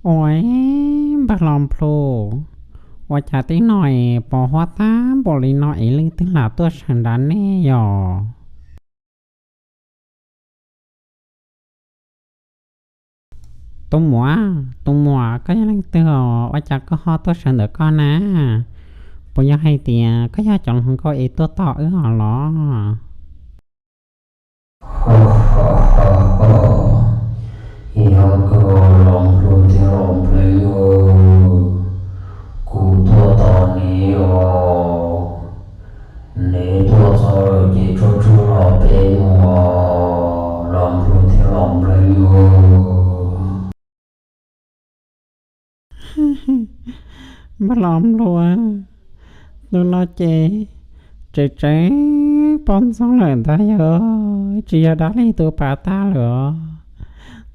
Ua, npawg Los Nplhus, ua cas tib no es pos huab tab npaum li no es leej twg lam tuaj sawv nrad nej yom? Tus muam, tus muam, koj yog leej twg os? Ua cas koj ho tuaj sawv ntawm koj na? Puas yog hais tias koj yog cov hluas nkauj es tuaj tos wb os los? Yog koj Los Nplhus thiab Los Nplheeb, kuv tuaj tos neb os. Neb tuaj txog lawm ces tsuag tsuag los peb mus os, Los Nplhus thiab Los Nplheeb. Npawg Los Nplhus, tus no ces tseem tseem poj ntxoog lawm ntag yog, tsis yog dab li tus pas tag lawm os.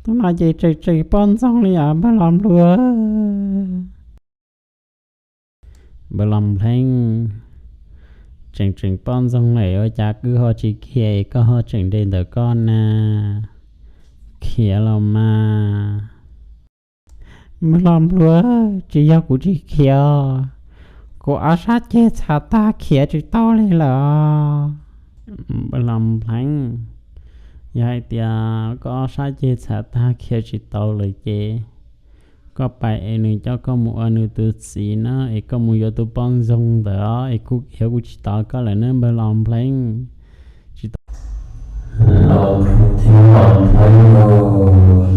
Tus no ces tseem tseem poj ntxoog li os npawg Los Nplhus. Npawg Los Nplheeb, tseem tseem poj ntxoog lawm ua cas wb ho tsis khiav es koj ho tseem nres ntawm koj na? Khiav los mas. Npawg Los Nplhus, tsis yog kuv tsis khiav, kuv ob sab ceg txhav tag khiav tsis tau li lawm. Npawg Los Nplheeb, yog hais tias koj ob sab ceg txhav tag khiav tsis tau lawm ces koj pais es nws coj koj mus ua nws tus txiv na, es koj mus yuav tus poj ntxoog ntawd es kuv khiav kuv tsis tos koj lawm na npawg Los Nplheeb. Tsis tau. Los Nplhus thiab Los Nplheeb,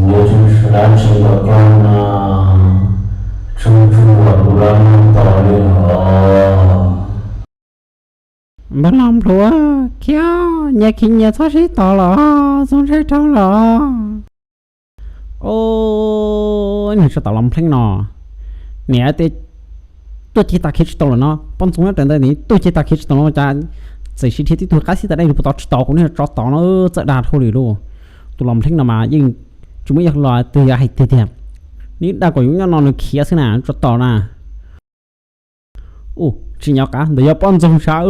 neb tseem sawv dab tsi ntawm koj na? Tseem tseem los kuv lab noj tos li os. Npawg Los Nplhus, khiav, nyias khiav nyias txhob sib tos lawm, txhob ntshai dhau lawm. Oj, niag tsov tom Los Nplheeb no, niam tias tuaj ceg tag khiav tsis tau lawm no, poj ntxoog nyob raws ntawd tuaj ceg tag khiav tsis tau no cas txawm siv dhia tib tug qab xib tas dej rau puag tod tsis tos kuv niag tsov tom no, txawj dag dhau li lauj. Tus Los Nplheeb no mas yeej tsis muaj ib yam los twg yuav hais tiag tiag, nws dag kom yus nyob no nws khiav xwb na, tsov tom na. Ua, tsis nyob qab ntawd yog poj ntxoog sav,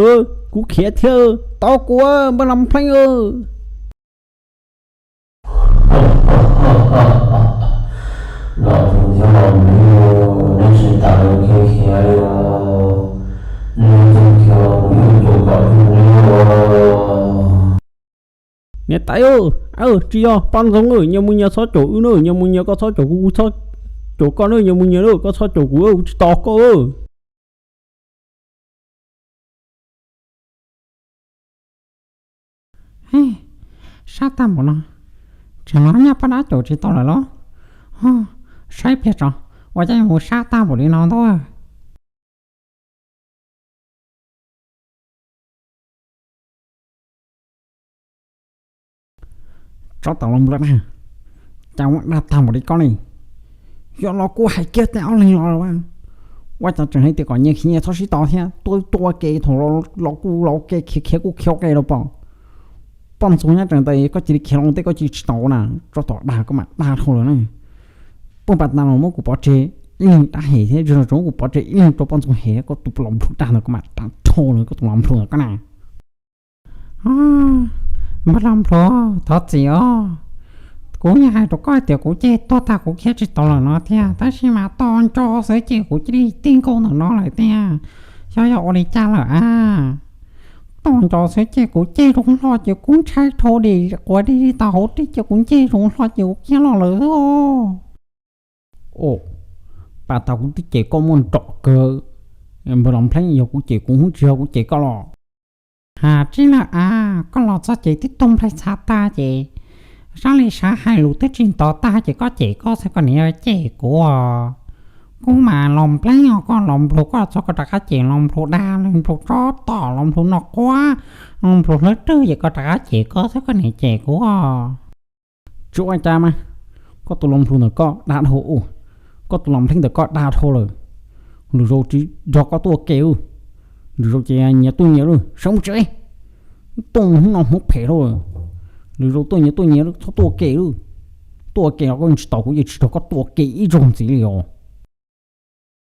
kuv khiav thiab, tos kuv npawg Los Nplheeb. Los Nplhus thiab Los Nplheeb, neb tsis tas li khiav khiav li os, neb tseem khiav los kuv yeej tos kom tau neb os. Niam tais, tsis yog, poj ntxoog, nyias mus nyias txhob caum wb na, nyias mus nyias, koj txhob caum kuv, kuv txhob caum koj na, nyias mus nyias na, koj txhob caum kuv, kuv tsis tos koj. Sab tag npaum no, tseem los nyob pab dab caum tsis tau lawm los? Saib pliag tso, ua cas yuav mus sab tag npaum li no ntuj. Tsov tom Los Nplhus na, cas ua dag tag npaum li koj ne? Yog los kuj hais kiag tej ob leeg los lawm, ua cas tseem hais tias kom nyias khiav nyias txhob sib tos thiab, tuaj tuaj ua ke, thaum los kuj los ua ke, khiav khiav kuj khiav ua ke los pom. Poj ntxoog nyob raws ntawd koj cia li khiav los ua ntej, koj cia li tsis tos na, tsov tom dag koj mam dag dhau lawm na. Poj pas tas los muab kuv pov tseg ib leeg dab hem thiab, tsis tau tso muab kuv pov tseg ib leeg rau poj ntxoog hem, koj tus Los Nplhus dag ntawd koj mam dag dhau lawm, koj tus Los Nplhus ntawd koj na. Npawg Los Nplhus, thov txim os. Kuv yeej hais rau koj tias kuv ceg tuag tag kuv khiav tsis tau lawm no tiag, tab sis mas tos ntso xwb ces kuv cia li tib nkaus ntawm no lawm tiag. Xyov yog ua li cas lawm a. Tos ntso xwb ces kuv ceg zoo hlo ces kuv ntshai dhau, quav dej li tau hauv dej ces kuv ceg zoo hlo ces kuv khiav los lawm xwb. Ua, pas tas kuv twb cem koj muaj nrom kawg. Npawg Los Nplheeb, yog kuv cem kuv hub tsis yog kuv cem koj los? Ha, tsis na a, koj los txog ces tib tug nplaig txhav tag ces sab li sab hais lus twb tsis ntov tag ces koj cem koj xwb, koj niam yog cem kuv os. Kuv mas Los Nplheeb os, koj Los Nplhus koj txhob koj rov qab cem Los Nplhus, dag Los Nplhus tsov tom, Los Nplhus noj quab, Los Nplhus hlawv rwg ces koj rov qab cem koj xwb, koj niam cem kuv os. Tsis ua cas mas, koj tus Los Nplhus ntawm koj dag dhau ua, koj tus Los Nplheeb ntawm koj dag dhau lawm. Lwm zaus tsis nrog koj tuaj ua ke, lwm zaus ces nyias tuaj nyias lawm, sawv mus tsev. Tuaj mus hnub no hmoov phem dhau lawm. Lwm zaus tuaj nyias tuaj nyias lawm, txhob tuaj ua ke lawm. Tuaj ua ke los koj tsis tos kuv ces tsis nrog koj tuaj ua ke ib zaug ntxiv li os.